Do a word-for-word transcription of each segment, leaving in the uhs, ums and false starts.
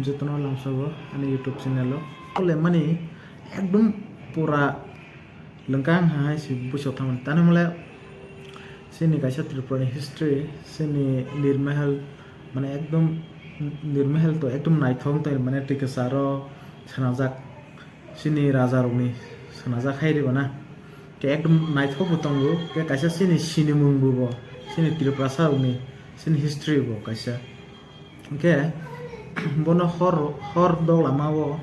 Jotono lamsogo ani YouTube channel o. Kole mani ekdom pura lengkang hai se buisok thangmani. Tani mole chini kaisa Tripura ni history, chini Nirmahal, mane ekdom Nirmahal to ekdom naithok tei mane tikasaro swnajak. Chini raja rokni swnajak hai riba na. Khe ekdom naithok bo tongo. Khe kaisa chini sinimung bo bo. Chini Tiprasa rokni, chini history bo kaisa. Hwnkhe bono hor, hor dok lama o,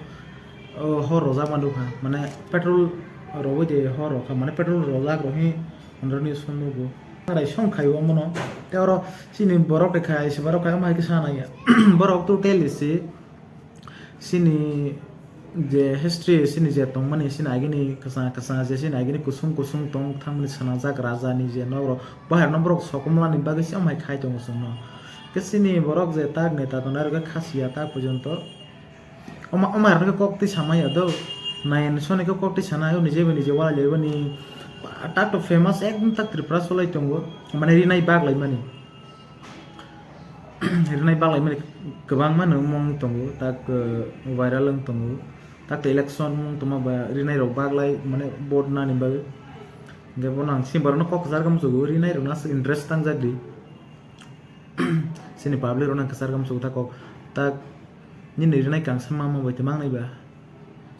o hor rojak ma nukha. Mane petrol rogwi de hor rokha. Mane petrol rojak rohi hwnrwni song nugo. Rai song khaio omono. Tei oro chini borok rokha, isi borok khai omo hai khe sana ya. Borok totally si chini je history, chini je tongmani, chini agini kwchang kwchang je, chini agini kusung kusung tong thangmani swnajak raja ni je nok rok, bahai rok no borok sokomla ni bagwi se omo hai khai tongo chwngno. Khe chini borok je tak neta tongnai rok khe khasiya tak porjonto. Omo, omo hai rok no khe kok twi sama ya do. Nayan soni khe kok twi sana, o nije bai nije walai lai bani. Tak to famous, ekdom tak Tripura solai tongo. Mane rinai bak lai mani. Rinai bak lai mani kwbangma no mung tongo, tak, eh, viral wng tongo. Tak to election wng tongma ba rinai rok bak lai, mane vote nani bagwi. Hwnkhe bono ang sini borok no kok kwchar khe muchungo, rinai rok no aswk interest tangjak di. Chini public rok no ang kwchar khe muchungo ta kok. Tak nini rinai kangsa ma ma bai tei mangnai ba.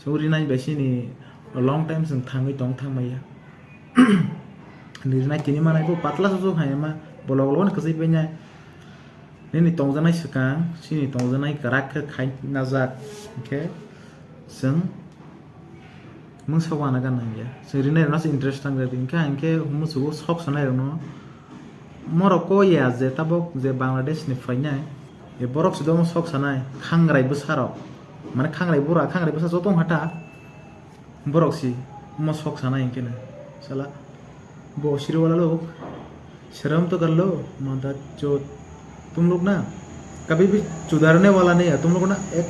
Chwng rinai bai sini long time chwng thangwi tong thangmaya. Rinai tini manai bo patla susu hai ma bolok bolok no kwchwi painai. Nini tongjaknai swkang, chini tongjaknai kwrak khe khai najak, hwnkhe chwng mungsa wana gana ya. Chwng rinai rokno se interest tang jagdi, hwnkhe ang khe hwnwi sugo sok sanai rokno. Morok ko ya je tabok je Bangladesh ni phainai, e borok se domo sok sanai, khangrai bwsa rok. Mane khangrai bura, khangrai bwsa joto wngkha ta. Borok si omo sok sanai hwnkhe no. Sala, bo siri wala lok, seram to kar lo, mada chot. Tum lok na, kabhi bhi chudharne wala nahi hai, tum lok na ek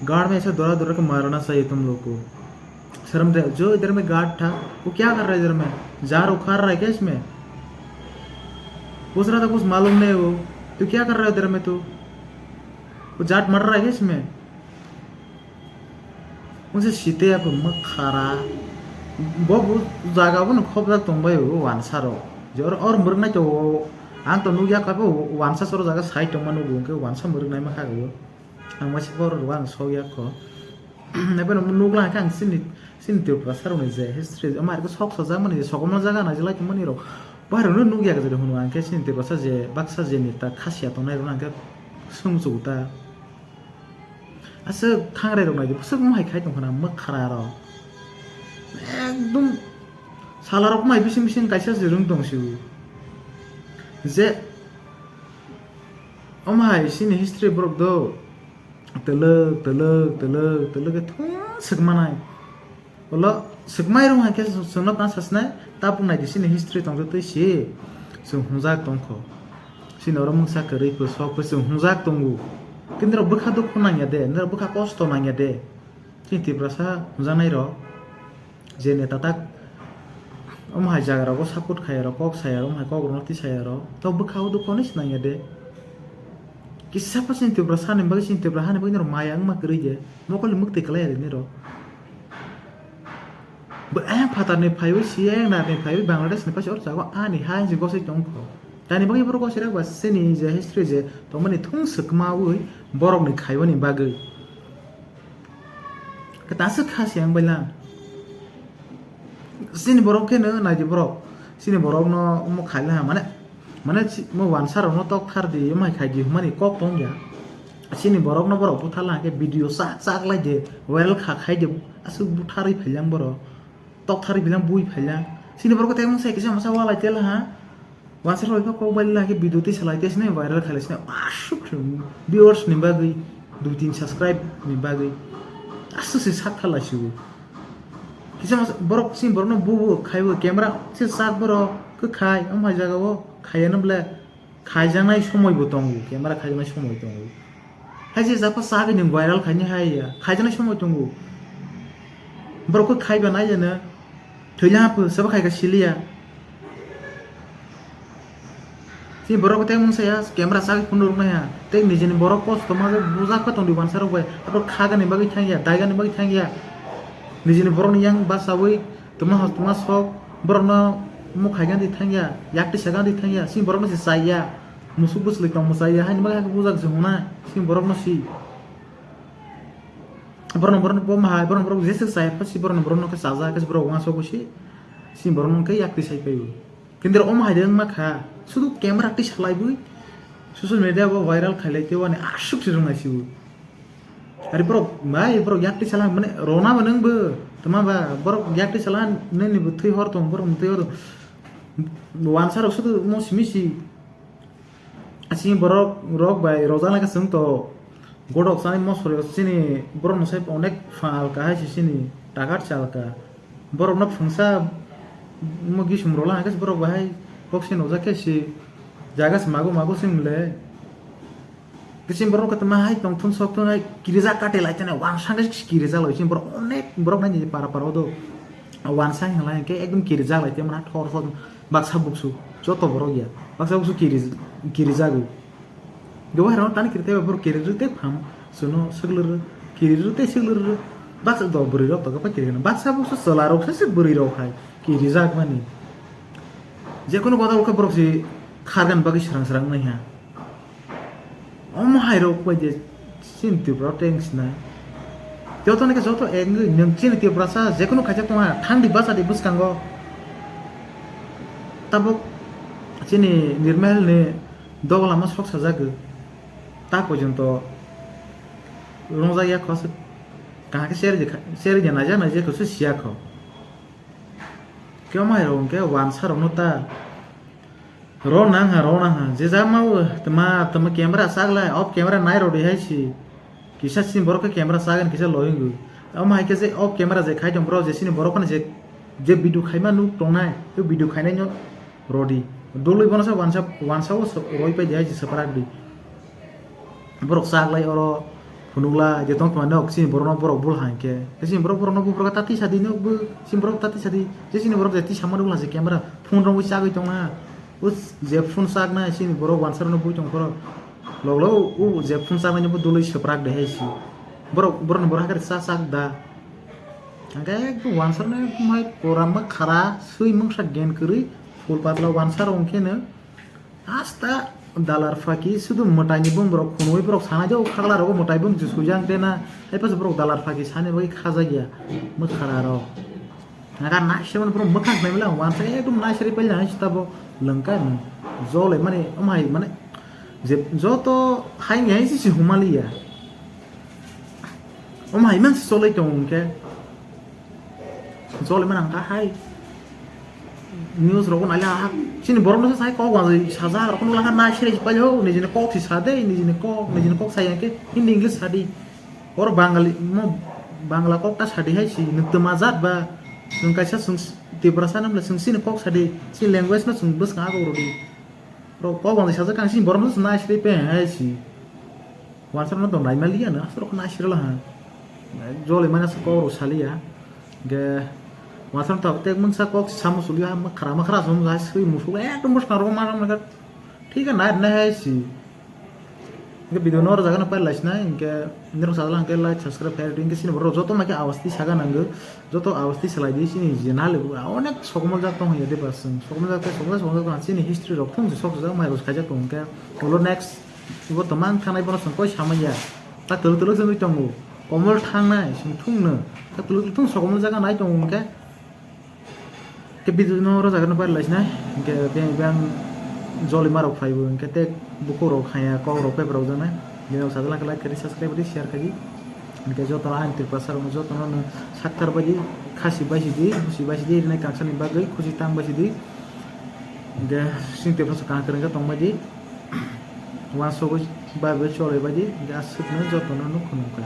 gaad mein aise dora dora ke marna chahiye tum lok ko. शर्म दे, जो इधर में गार्ड था, वो क्या कर रहा है इधर में? जार उखाड़ रहा है क्या इसमें? पूछ रहा था, कुछ मालूम नहीं वो, तू क्या कर रहा है इधर में तू? वो जाट मर रहा है क्या इसमें? Unse site abo mwkhara. Bo bo jaga bono khobjak tongbai o wansa rok. Je or, or mwrwknai to o, ang to nukya kha bo wansa soro jaga sai tongma nugo, hwnkhe wansa mwrwknai ma kha o. Ang waisa borok rok ang sokya kho. Ebono nukla khe ang chini, chini Tiprasa rokni je history, omo hai khe sok sajak mani, sokomno jaga naijak lai tongmani rok. Bo hai rokno nukya khe jodi hwnwi ang khe chini Tiprasa je baksa je neta khasiya tongnai rokno ang khe swngchuk ta. Aswk khangrai rok naidi, bwswk omo hai khai tongkha na mwkhara rok. Ekdom sala rok mai bising bising kaisa se rwng tong si o. Je omo hai chini history borok do twlwk, twlwk, twlwk, twlwk khe thung swk manai. Ulo swkmai rung hai khe chwngno tang sasnai, tabuk nai di chini history tong twi si chwng hwnjak tong kho. Chini oro mungsa kwrwi pho sok pho chwng hwnjak tongo. Khe norok bwkha dukhu nangya de, norok bwkha kosto nangya de. Chini Tiprasa hwnjaknai rok je neta tak omo hai jaga rogo support khaiya rok, kok saya rok, omo hai kok rokno tisaya rok, tok bwkha o dukhu nai se nangya de. Kisa pha chini Tiprasa ni bagwi, chini Tiprasa ni bagwi norok maya wngma kwrwi de. Mokol ni mwktwi kwlai ya de nirok. Bo ayang phatar ni phaiwi si, ayang nar ni phaiwi Bangladesh ni paisa oro jago ani ha hinsi gosoi tong kho. Tani bagwi borok gosoi rok ba chini je history je tongmani thung swkma wi borok ni khaiwani bagwi. Khe ta swk kha se ang bai lang. Chini borok khe no nai di borok. Chini borok no omo khai laha mane, mane chi-, mo wansa rok no tok thar di, omo hai khai di hwnmani kok tong ya. Chini borok no borok butharla hwnkhe video chak chak lai de, viral kha khai de, aswk butharwi phailang borok, tok tharwi bilang bui phailang. Chini borok tei mung sai kisa masa walai tela ha. Wansa rok kok bai la khe video twi salai tei sini viral khalai sini aswk viewers ni bagwi, dui tin subscribe ni bagwi aswk se sak khalai sibo. Kisa masa borok chini borok no bubo khaibo camera se chak borok khe khai omo hai jaga o khaiya no bwle. Khaijaknai somoi bo tongo, camera khaijaknai somoi tongo. Hai je japa sagwi nwng viral khaini hai ya, khaijaknai somoi tongo. Borok khe khaiba nai jana, thwila hapho, sabo khaika siliya. Chini borok tei mungsa ya, camera chagwi phunuk rwknai ya. Tei nijini borok kosto ma bujak khe tongdi wansa rok bai. Abo khagani bagwi thang ya, daigani bagwi thang ya. Nijini borokni yang basawi tuma hos tuma sok, borokno mukha gandi thang ya, yak tisa gandi thang ya, chini borokno se chai ya. Musuk bwswlwi tongma chai ya, haini bagwi hakhe bujak se hwnna, chini borokno si. Borokno borokno bo mahai, borokno borok jesa chai pha si, borokno borokno khe chaja khe borok wansa bo si, chini borokno khe yak tisa pai o. Kintu omo hai de wngma kha, sudu camera twi salai bwi social media o viral khailai tei wani aswk se rwngnai se bo. Ari borok bai borok yak twi sala mane rona ba nwng bo, tama ba borok yak twi sala nini bo thwi hor tong, borok bo thwi hor tong. Wansa rok sudu mo simi si. Asini borok rok bai rojak nai khe chwng to godok chani mosori o chini borok no sai onek phalka hai se chini takat chalka. Borok no phungsa mo gisum rwla hwnkhe borok bahai kok se nujak khe se jaga se mago mago se wng le. Khe chini borok no khe tama hai tong thun sok thun hai kirijak kate lai tene wansang khe kirijak lai chini borok onek borok nai para para o do wansang hinglai hwnkhe ekdom kirijak lai tei mane thor thor baksa buksu joto borok ya baksa buksu kiri kirijago. Gabo hai rok tani kiri tei borok kiri rw tei pham suno swgwlwrw kiri rw tei swgwlwrw baksa do bwrwi rok to gabha kiri gana baksa buksu chwla rok se bwrwi rok hai kiri jak mani. Jekunu kotor khe borok se khargan bagwi srang srang nai ha. Omo hai rok bai je chini Tripura tei wng sinai. Joto ni khe joto ek wngwi nwng chini Tripura sa jekunu khaijak tongha thangdi bachadi bwskango. Tabuk chini Nirmahal ni doga lama sok sajagwi. Ta porjonto rwngjak ya kho se kaham khe share je kha-, share je naijak naijak khe se siya kho. Khe omo hai rok hwnkhe wansa rok no ta ro nang ha, ro nang ha. Je ja ma o, tma, tma camera chak lai, off camera nai rw di hai si. Kisa chini borok khe camera chagani kisa loi wngwi. Omo hai khe je off camera je khai tong bro, je chini borok phano je, je video khaima nuk tongnai, tei video khainai no rw di. Dului bono sa wansa, wansa o so-, roi pai di hai si swprak di. Borok chak lai oro phunukla je tong tongmani nok chini borokno borok bul hai khe. Khe chini borok borokno buphuru khe ta tisa di nokbo chini borok ta tisa di. Je chini borok je tisa mani bwla se camera phone rwngwi chagwi tongna. O je phone chaknai chini borok wansa rokno bui tong phoro. Lok lok o je phone chaknai bo dului swprak de hai si. Borok borokni borok hakhe cha chak da. Hwnkhe ekdom wansa rokno ekdom hai pura mwkhara swi mungsa gen kwrwi phul patla wansa rok hwnkhe no. Hasta dalar phaki sudu mwtaini bumrok khunui borok sanai jao khagla rogo mwtai bumsi sujak tena hai paisa borok dalar phaki sani bagwi khajak ya mwkhara rok. Naga naisirmani borok mwkhang khnai mila wansa ekdom naisiri paila hai sitabo lwngka no jole mani omhai mane je joto hai ngai si humali ya. Omhai man si solai tong hwnkhe. Jole man ang ta hai. News rogo naile ha. Chini borok no sai kok wajai saja rok no langa nai sere pai ho nijini kok si sade nijini kok nijini kok sai ke Hindi English sadi. Or Bangali mo Bangla kok ta sadi hai si nwng tma jat ba nwng kaisa swng Tiprasa namle swng sini kok sadi si language no swng bwskang ago rodi. Rok kok wajai saja kang sini borok no nai sere pai hai si. Wansa no dong nai maliya no asok nai sere la ha. Jole mana sa kok ro saliya. Ge wansa no tek mungsa kok samo suliya ma khara ma khara som jai sui musu ekdom bwskang rok ma rok ma thik nai nai hai si. Ge video no rajak no pai lai sinai ge nirok sajala hwnkhe like subscribe khai rwdi hwnkhe sini borok joto ma khe awas ti saga nango joto awas ti salai di sini je nale onek sokomol jak tong ya de ba song sokomol jak tong sokomol sokomol jak tong sini history rok thung sok jak mai rok khaijak tong hwnkhe ulo next. Ibo tongma ang thangnai bono chwng koi samanya. Ta twlwk twlwk se wngwi tongo. Komol thangnai chwng thungno. Ta twlwk twlwk thung sokomol jaga nai tongo hwnkhe. Ke video no oro jaga no pai lai sinai. Hwnkhe beng beng joli marok phaibo hwnkhe tei bukhuk rok haya kok rok pep rok janai. Bini rok sajala khe like khe di subscribe di share khe di. Hwnkhe jotono ani Tiprasa rok jotono no sakthar bai di khasi bai si di musi bai si di rinai kangsa ni bagwi khusi tang bai si di. Hwnkhe sing Tiprasa kaham kwrwngkhe tong bai di. Wansugwi bai bai cholai bai di, hwnkhe aswkno jotono nuk khunukha.